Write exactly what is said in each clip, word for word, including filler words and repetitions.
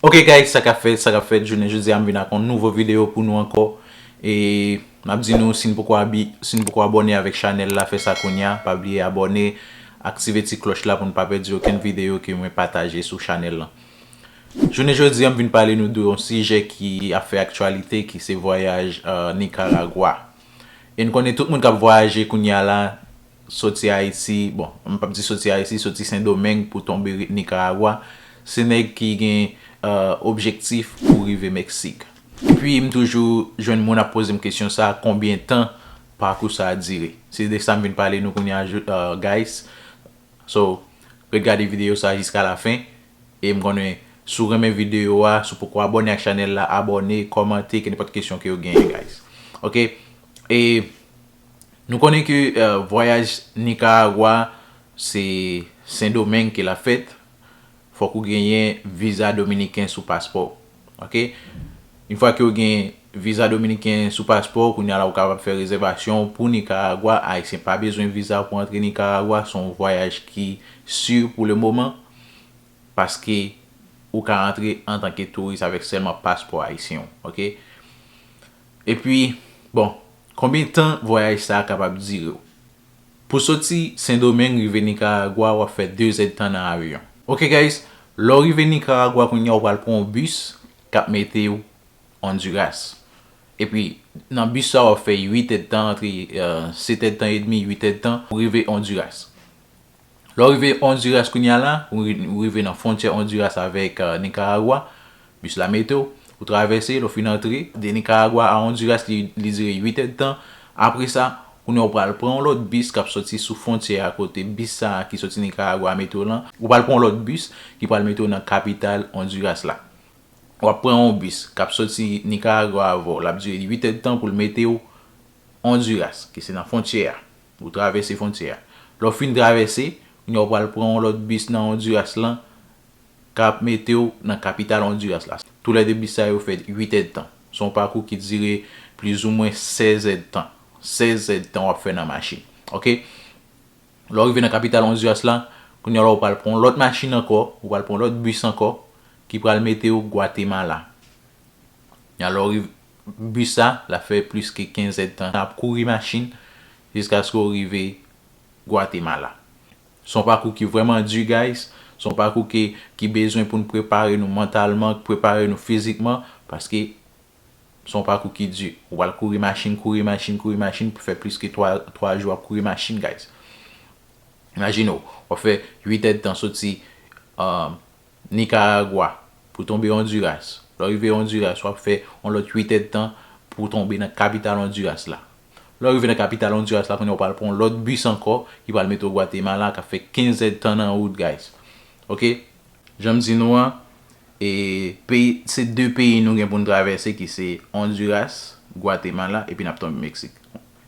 Ok guys, sa k ap fèt, sa k ap fèt, jounen jodi a m vin ak yon nouvo videyo pou nou ankò. E m ap di nou, si n poko abi, si n poko abòne avèk chanèl la, fè sa kounye a. Pa bliye abòne, aktive ti klòch la pou n pa pèdi okenn videyo ke mwen pataje sou chanèl lan. Jounen jodi a m vin pale nou de yon sijè ki ap fè aktyalite, ki se vwayaj, euh, Nikaragwa. E n konnen tout moun k ap vwayaje kounye a la, soti Ayiti, bon, m p ap di soti Ayiti, soti Sendomeng pou tonbe Nikaragwa, se nèg ki gen, euh, objektif pou rive Meksik. Epi m toujou jwenn moun ap poze m kesyon sa, konbyen tan pakou sa a dire? Se de sa m vin pale nou kounye a, jou- euh, guys. So, ret gade videyo sa jiska lafen. E m konnen si w renmen videyo a, si w poko abòne ak chanèl la, abòne, kòmante, kenenpòt kesyon ke w genyen, guys. Ok? E nou konnen ke, euh, vwayaj Nikaragwa, se Sendomeng ke l ap fèt. Fòk ou genyen viza dominiken sou paspò w. Ok? Yon fwa ke w gen viza dominiken sou paspò w, kounye a la ou kapab fè rezèvasyon pou Nikaragwa. Ayisyen pa bezwen viza pou antre Nikaragwa. Se yon vwayaj ki si pou le moman, paske ou ka antre antanke touris avèk sèlman paspò ayisyen w. Ok? Epi, bon, konbyen tan vwayaj sa a kapab dire w? Pou soti Sendomeng rive Nikaragwa, w ap fè de zèdtan nan avyon. Ok guys, lè w rive Nikaragwa kounye a, w pral pran yon bis k ap mete w Honduras. Epi nan bis sa, w ap fè uit èdtan, antre, euh, sèt èdtan edmi, uit èdtan, pou rive Honduras. Lè w rive Honduras kounye a la, ou ri- ou rive nan fwontyè Honduras avèk, euh, Nikaragwa, bis la mete w, ou travèse, lè w fin antre, de Nikaragwa a Honduras, li, li dire uit èdtan. Apre sa, kounye a w pral pran yon lòt bis k ap soti sou fwontyè a kote bis sa a ki soti Nikaragwa a mete w lan. Ou pral pran yon lòt bis ki pral mete w nan kapital Honduras la. W ap pran yon bis k ap soti Nikaragwa avè w, l ap dire uit èdtan pou l mete w Honduras, ki se nan fwontyè a. Ou travèse fwontyè a. Lè w fin travèse, kounye a w pral pran yon lòt bis nan Honduras lan, k ap mete w nan kapital Honduras la. Toulède bis sa yo fè uit èdtan. Se yon pakou ki dire plizoumwen sèz èdtan. Sèz èdtan w ap fè nan machin. Ok? Lè w rive nan kapital Honduras la, kounye a la ou pral pran yon lòt machin ankò, ou pral pran yon lòt bis ankò, ki pral mete w Gwatemala. Kounye a lè w rive, bis sa, l ap fè plis ke kenz èdtan, l ap kouri machin, jiskaske w rive Gwatemala. Se yon pakou ki vrèman di, guys. Se yon pakou ki, ki bezwen pou n prepare nou mantalman, prepare nou fizikman, paske se yon pakou ki di. Ou pral kouri machin, kouri machin, kouri machin, pou fè plis ke twa, twa jou w ap kouri machin, guys. Imajine w, w ap fè uit èdtan soti, euh, Nikaragwa pou tonbe Honduras. Lè w rive Honduras, w ap fè yon lòt uit èdtan pou tonbe nan kapital Honduras la. Lè w rive nan kapital Honduras la, kounye a w pral pran yon lòt bis ankò ki pral mete w Gwatemala, k ap fè kenz èdtan nan wout, guys. Ok? Jan m di nou an, e peyi, se de peyi nou gen pou n travèse, ki se Honduras, Gwatemala, epi n ap tonbe Meksik.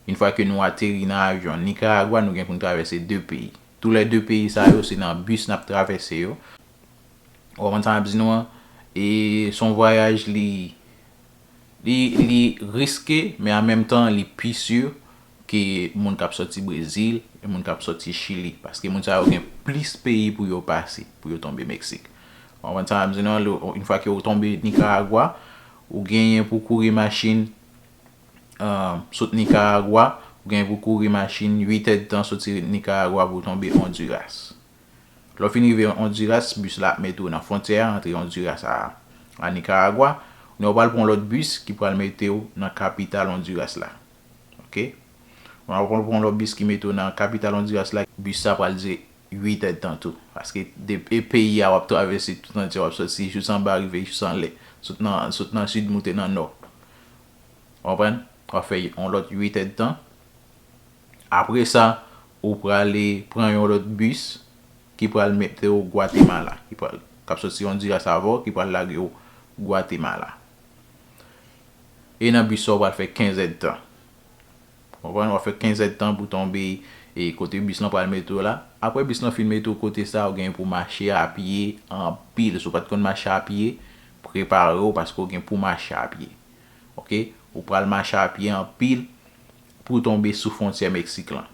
Yon fwa ke nou ateri nan avyon Nikaragwa, nou gen pou n travèse de peyi. Toulède peyi sa yo, se nan bis n ap travèse yo. Ou konprann sa m ap di nou an? E se yon vwayaj li, li, li riske, men an menm tan, li pi si ke moun k ap soti Brezil e moun k ap soti Chili. Paske moun sa yo gen plis peyi pou yo pase, pou yo tonbe Meksik. Ou konprann sa m ap di nou an? Lè, yon fwa ke ou tonbe Nikaragwa, ou genyen pou kouri machin, euh, sot Nikaragwa, ou genyen pou kouri machin uit èdtan soti Nikaragwa pou tonbe Honduras. Lè w fin rive Honduras, bis la ap mete w nan fwontyè a, antre Honduras a, a Nikaragwa. Kounye a w pral pran yon lòt bis ki pral mete w nan kapital Honduras la. Ok? Kounye a w pral pran yon lòt bis ki mete w nan kapital Honduras la. Bis sa pral dire uit èdtan tou. Paske de, e peyi a w ap travèse tout antye, w ap soti jis anba, rive jis anlè. Sot nan, sot nan sid, moute nan nò. Ou konprann? W ap fè yon lòt uit èdtan. Apre sa, ou prale pran yon lòt bis ki pral mete w Gwatemala, ki pral, k ap soti Honduras avè w, ki pral lage w Gwatemala. E nan bis sa, w pral fè kenz èdtan. Konprann? W ap fè kenz èdtan pou tonbe, e kote bis lan pral mete w la. Apre bis lan fin mete w kote sa, ou gen pou mache apye anpil. Si w pa t konn mache apye, prepare w paske w gen pou mache apye. Ok? Ou pral mache apye anpil pou w tonbe sou fwontyè Meksik lan.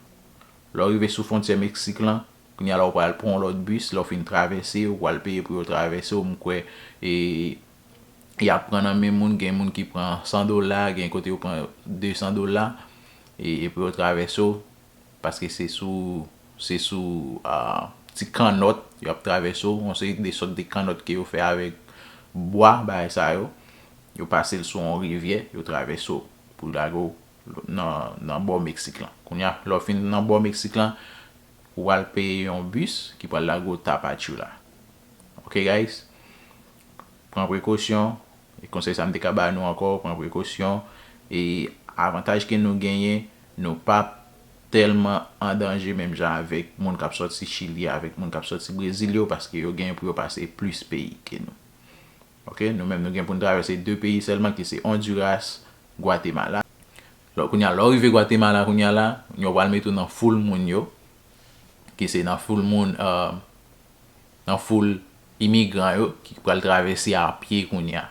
Lè w rive sou fwontyè Meksik lan, Kounye a la, ou pral pran yon lòt bis, lè w fin travèse, ou pral peye pou yo travèse w. M kwè, e, y ap pran nan men moun, gen moun ki pran san dola, gen kote yo pran de san dola, e, e pou yo travèse w, paske se sou, se sou, a, ti kannòt, y ap travèse w, yon seri de sòt de kannòt ke yo fè avèk bwa, bagay sa yo, yo pase l sou yon rivyè, yo travèse w, pou lage w nan, nan bò Meksik lan. Kounye a, lè w fin nan bò Meksik lan, ou al peye yon bis ki pral lage w Tapachula. Ok, guys? Pran prekosyon. E konsèy sa m te ka ba nou ankò, pran prekosyon. E avantaj ke nou genyen, nou p ap tèlman an danje menm jan avèk moun k ap sòti Chili, avèk moun k ap sòti Brezil yo, paske yo genyen pou yo pase plis peyi ke nou. Ok, nou menm nou gen pou n travèse de peyi sèlman ki se Honduras, Guatemala. Lò, kounye a, lè w rive Guatemala, kounye a la, yo pral mete w nan foul moun yo, ki se nan foul moun, euh, nan foul imigran yo, ki pral travèse a pye kounye a.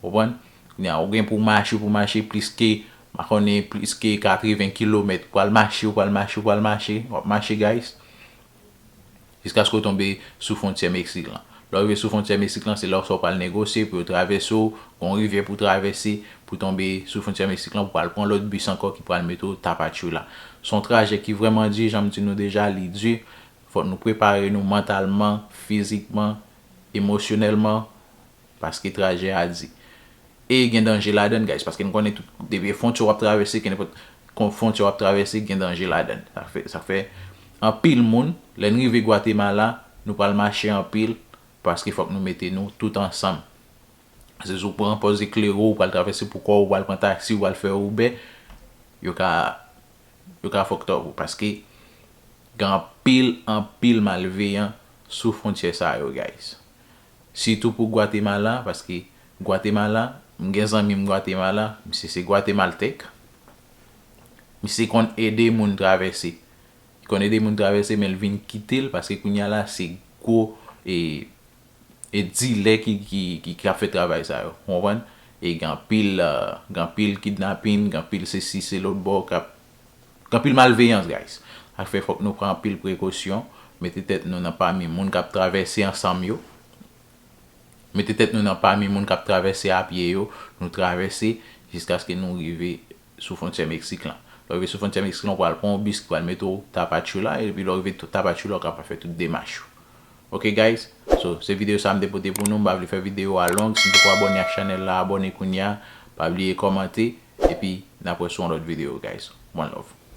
Ou konprann? Kounye a, ou gen pou mache, pou mache plis ke, m pa konnen, plis ke katreven kilomèt. Ou pral mache, ou pral mache, ou pral mache, w ap mache, guys. Jiskaske w tonbe sou fwontyè Meksik lan. Lè w rive sou fwontyè Meksik lan, se la sa w pral negosye pou yo travèse w, gon rivyè pou travèse, pou tonbe sou fwontyè Meksik lan, pou pral pran lòt bis ankò ki pral mete w Tapachula. Se yon trajè ki vrèman di, jan m di nou deja, li di. Fòk nou prepare nou mantalman, fizikman, emosyonèlman, paske trajè a di. E gen danje ladann, guys, paske nou konnen tout, depi fwontyè w ap travèse, ke nenpòt kon-, fwontyè w ap travèse, gen danje ladann. Sa fè, sa fè anpil moun, lè n rive Gwatemala, nou pral mache anpil, paske fòk nou mete nou tout ansanm. Se si w pran pòz eklere w, ou pral travèse pou kò w, ou pral pran taksi, ou pral fè Uber, yo ka, yo ka fucked up ou, paske gen anpil, anpil malveyan sou fwontyè sa yo, guys. Sitou pou Gwatemala, paske Gwatemala, m gen zanmi m Gwatemala, misye se gwatemaltèk. Misye konn ede moun travèse. Li konn ede moun travèse, men l vin kite l, paske kounye a la, se gwo, e, e dilè ki, ki, ki, ki ap fè travay sa yo. Ou konprann? E gen anpil, euh, gen anpil kidnapin, gen anpil sesi, se lòt bò, k ap, gen anpil malveyans, guys. Sa fè fòk nou pran anpil prekosyon, mete tèt nou nan pami moun k ap travèse ansanm yo. Mete tèt nou nan pami moun k ap travèse a pye yo, nou travèse jiskaske nou rive sou fwontyè Meksik lan. Lè w rive sou fwontyè Meksik lan, ou pral pran yon bis ki pral mete w Tapachula, epi lè w rive Tapachula, ou kapab fè tout demach ou. Ok, guys? So, se videyo sa m te pote pou nou. M pa vle fè videyo a long. Si w poko abòne ak chanèl la, abòne kounye a. Pa bliye kòmante, epi n ap wè sou yon lòt videyo, guys. One love.